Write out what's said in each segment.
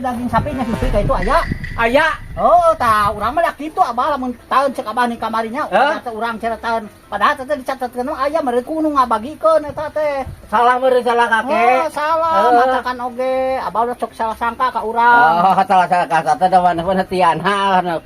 Daging sapinya nepi ka itu aya. Aya. Oh, tah urang mah da kitu, Abah, lamun taun cek Abah nih kamarinya, Hah? teh urang cara taun. Padahal teh dicatatkeun mah aya meureun ku nu ngabagikeun eta teh. Salah meureun, salah kakek. Oh, salah, matakan oge. Abah udah sok salah sangka ka urang. Oh, salah sangka teh da mana tiana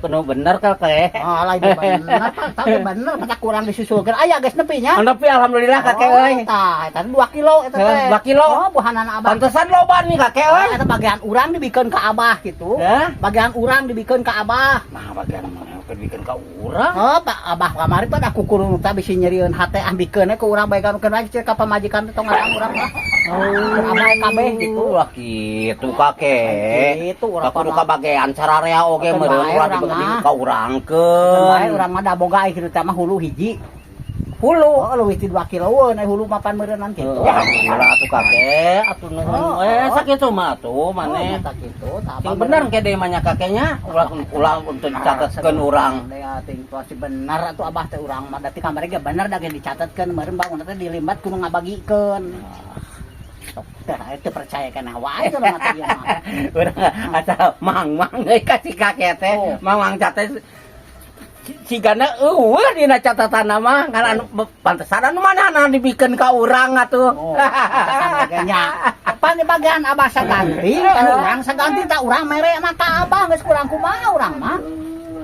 penuh bener kakek. Oh, lain bener, Pak. Tapi bener mata kurang disusulkeun. Aya geus nepi nya. Nepi, alhamdulillah, kakek Oh, euy. tah, eta 2 kilo eta teh. 2 kilo. Oh, buahanana Abah. Pantesan loba nih, kakek Oh, euy. eta bagian urang dibikeun ka Abah gitu. Hah? Bagian urang dibikeun ka Abah. Nah, bagian mana keur bikeun ka urang? Oh, Pak, Abah kamari pada kukur tah bisi nyerieun hate, ah bikeun ku urang bae kan lagi ka pamajikan teh tong ngarang urang lah. Oh, Abah kabeh gitu. Lah kitu, kakek. Gitu urang. Kudu kabagean sararea oge Keun meureun bae ulah urang dibagi mah. ka urangkeun. Bae urang mah da boga kitu teh mah hulu hiji. Hulu. Oh, leuwih ti 2 kiloeun hulu mapan meureunnan kitu. Alhamdulillah atuh, kakek, atuh nuhun Oh, we oh. sakitu mah atuh Oh, maneh. nyata kitu. Tah. Sing bener ke deui mah nya kakeknya, ulah ulah untuk dicatatkeun urang. Ya, ting pasti bener atuh Abah teh, urang mah dati kamari ge bener da ge dicatatkeun meureun bangun teh dilimbat kudu ngabagikeun. Sok teh teu percaya kana wae kalau mah teh ieu mah. Urang asa mang-mang euy ka si kakek teh, Oh. mang-mang catet sigana eueuh dina catatan mah ngan anu pantesan anu mana dibikeun ka urang atuh. Oh, oge nya. Pan di bagian Abah saganti, kan urang saganti tak urang mere mah ka Abah geus kurang kumaha urang mah.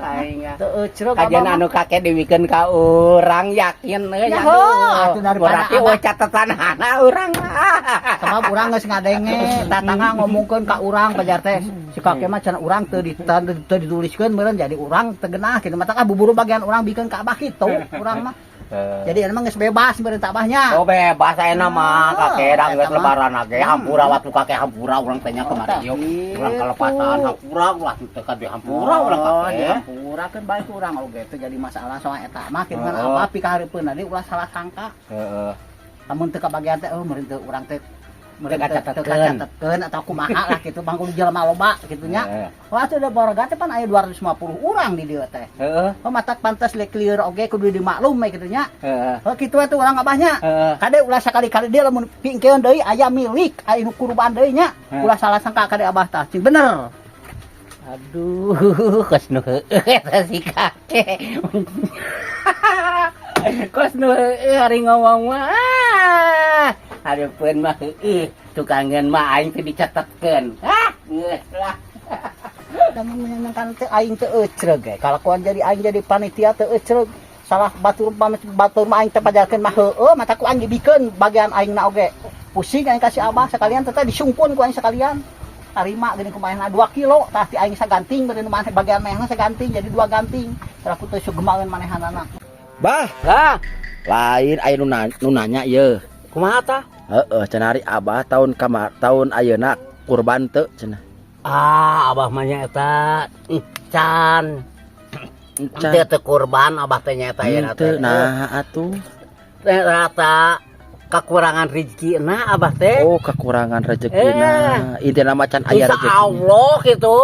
Aing ah. Teu eucreug. Kajian anu kakek dibikeun ka urang yakin euy. Ya, Aduh. heuh, atuh daripada Berarti Abah. eueuh catatanana urang mah. Sebab urang geus ngadenge tatangga ngomongkeun ka urang pajar teh si kakek mah cenah urang teu dituliskeun meureun jadi urang teu genah kitu, matak ah buburu bagian urang bikeun ka Abah kitu urang mah. Jadi emang geus bebas meureun tah Abahnya. Oh, bebas ayeuna mah Oh, kakek, da geus eta mah. Lebaran ge hampura waktu kakek, hampura urang teh nya Oh, kemarin tah yuk. gitu. Urang kalepasan hampura ulah teu ka hampura urang Oh, kakek. dihampurakeun bae ku urang oge teu jadi masalah soal eta mah kitu kan. Oh. Abah pikahareupeun deui ulah salah sangka. Heeh. Lamun teu kabagian teh, oh meureun teu urang teh meureun Teu teu teu kacatetkeun. Kacatetkeun atau kumaha lah gitu, bang kudu jelema loba kitu nya. Heeh. Wah, atuh da boroga teh pan aya 250 urang di dieu teh. Heeh. Oh, matak pantes lek lieur oge kudu dimaklum we kitu nya. Heeh. Oh, kitu atuh urang Abahnya. Heeh. Kade ulah sakali-kali dia lamun pingkeun deui aya milik aya nu kurban deui nya. Heeh. Ulah salah sangka kade Abah tah. Cing bener. Aduh, kos nu heueuh eta si kakek. Kos nu heueuh hari ngomong mah. Ah, hareupeun mah heueuh, tukangeun mah aing teh dicatetkeun. Ah, geus lah. Lamun menyenangkan teh aing teu eucreug ge. Kalakuan jadi aing jadi panitia teu eucreug. Salah batur batur mah aing teh pajarkeun mah heueuh, mata ku aing dibikeun bagian aing na oge. Pusing aing kasih Abah sekalian teh disungkun ku aing sekalian. Tarima geuning kumaha 2 kilo tah ti aing saganting beureun maneh bagian manehna saganting jadi 2 ganting. Tah ku teu sugemaeun manehanana. Bah, Lah, lain aya nu nanya ye. Kumaha tah? Heeh, cenah ari Abah tahun kamar tahun ayeuna kurban teu cenah? Ah, Abah mah nya eta encan. Encan. Teu teu kurban Abah teh nya eta ayeuna Henteu teh. nah atuh. Teh rata kekurangan rezekina Abah teh. Oh, kekurangan rezekina. Intina mah can aya Insya rezeki. Allah gitu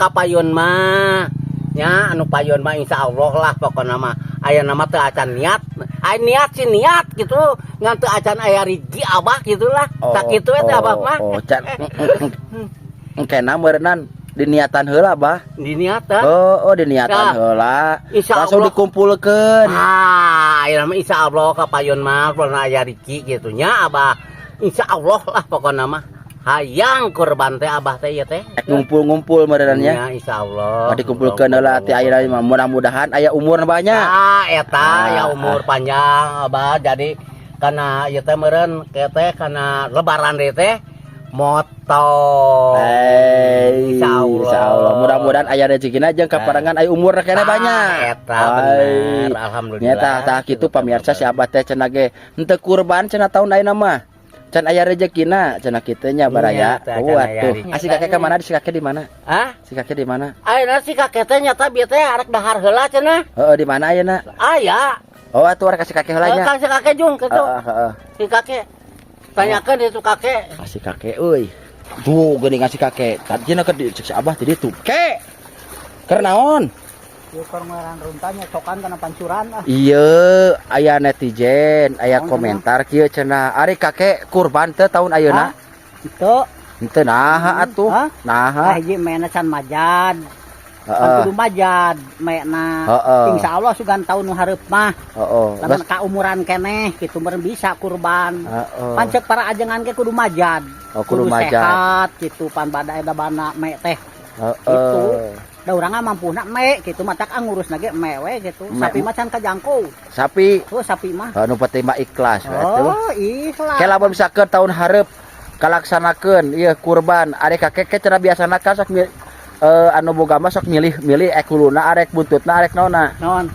kapayun mah nya, anu payun mah insya Allah lah, pokokna mah aya nama teu acan niat, aya niat sih niat gitu, ngan teu acan aya rezeki Abah gitulah. Sakitu we teh Abah mah. Oh, can engkena meureunnan diniatan heula, Bah. Diniatan. Oh, diniatan Nah, heula. Insya Langsung Allah. dikumpulkeun. Ah, aya mah insya Allah kapayun mah pokokna aya rezeki gitu nya Abah, insya Allah lah pokokna mah hayang kurban teh Abah teh ieu teh. Ngumpul-ngumpul meureunnan nya. Ya, insya Allah. Oh, dikumpulkeun heula ti ayeuna mah mudah-mudahan aya umur banyak. Ah, eta Ah, ya umur panjang Abah, jadi karena ieu teh meureun ke teh karena lebaran deui teh motor. Hey, Insya Allah. Insya Allah. Mudah-mudahan aya rezekina jeung kaparengan aya umur keneh Ah, banyak. eta bener, alhamdulillah. Nya tah tah kitu pamirsa, si Abah teh cenah ge henteu kurban cenah tahun ayeuna mah. Can aya rezekina cenah kitu nya, baraya. Iya, tah, can Oh, aya atuh. rezeki. Ah, si kakek ka mana? Si kakek di mana? Ah, Si kakek di mana? Ayeuna si kakek teh nyata bieu teh arek dahar heula cenah. Heeh, di mana ayeuna? Aya. Oh, atuh arek ka si kakek heula nya. Ka si kakek jung kitu. Heeh, heeh. Si kakek. Tanyakeun itu kakek. Ah, si kakek euy. Tuh geuning si kakek. Tadi cenah ke si Abah tadi tuh. Kek. Keur naon? Ieu keur ngeuran runtah nyocokan kana pancuran ah. Iya, aya netizen, aya Naon? Komentar kieu cenah. Ari kakek kurban teu tahun ayeuna? Itu. Henteu, naha atuh? Hah? Naha? Hiji meena can majad. Kan kudu majad meena. Insya Allah sugan tahun nu hareup mah. Lamun kaumuran keneh kitu meureun bisa kurban. Pan ceuk para ajengan ge kudu majad. Oh, kudu majad. Sehat gitu pan bada eta bana me teh. Gitu. Da urang mah mampuna me gitu, matak ah ngurusna ge me we gitu. Me. Sapi mah can kajangkau. Sapi. Oh, sapi mah. Anu penting mah ikhlas we atuh. Oh, ikhlas. Ke lamun misalkeun tahun hareup kalaksanakeun ieu kurban, ari kakek ke cenah biasana kan sok anu boga mah sok milih-milih ek huluna, arek buntutna, arek naonna. Non.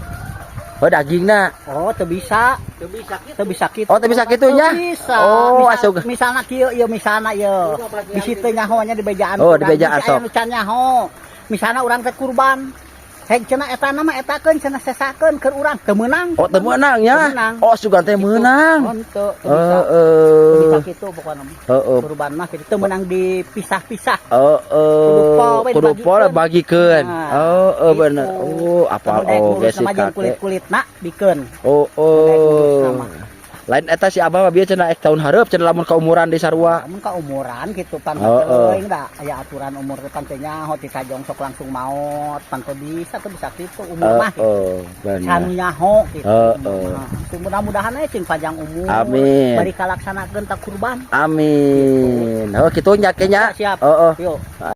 Oh, dagingna. Oh, teu bisa. Teu bisa kitu. Teu bisa kitu. Oh, teu bisa kitu nya? Teu bisa. Oh, Misal, asup. Misalna kieu ieu, misalna ieu. Bisi teu nyaho nya di bejaan. Oh, kurang. di bejaan, Bisi aya sok. nu can nyaho. Misalna urang teh kurban. Heg cenah eta mah etakeun cenah, sesakeun keur urang, teu meunang. Oh, teu meunang nya. Teu meunang. Oh, sugan teh Gitu. meunang. Oh, teu, teu bisa. Teu bisa kitu pokokna mah. Kurban mah kitu teu meunang dipisah-pisah. Kudu pol we Kudu pol dibagikeun. Bagikeun. Nah, Oh, gitu. bener. Oh, apal Lamun daek oge ngurus si nama jeung kakek. kulit-kulitna bikeun. Oh. Daek ngurus nama. Lain eta si abah mah bieu cenah ek tahun hareup cenah lamun kaumuran di sarua. Lamun kaumuran gitu pan teuing da aya aturan umur teh pan teu nyaho ti sajong sok langsung maot, pan teu bisa, teu bisa kitu umur mah gitu. Oh, bener. Can nyaho gitu. Nah, mudah-mudahan aya cing panjang umur. Amin. Bari kalaksanakeun tak kurban. Amin. Oh, kitu nya ke nya. Siap. Oh. Yuk.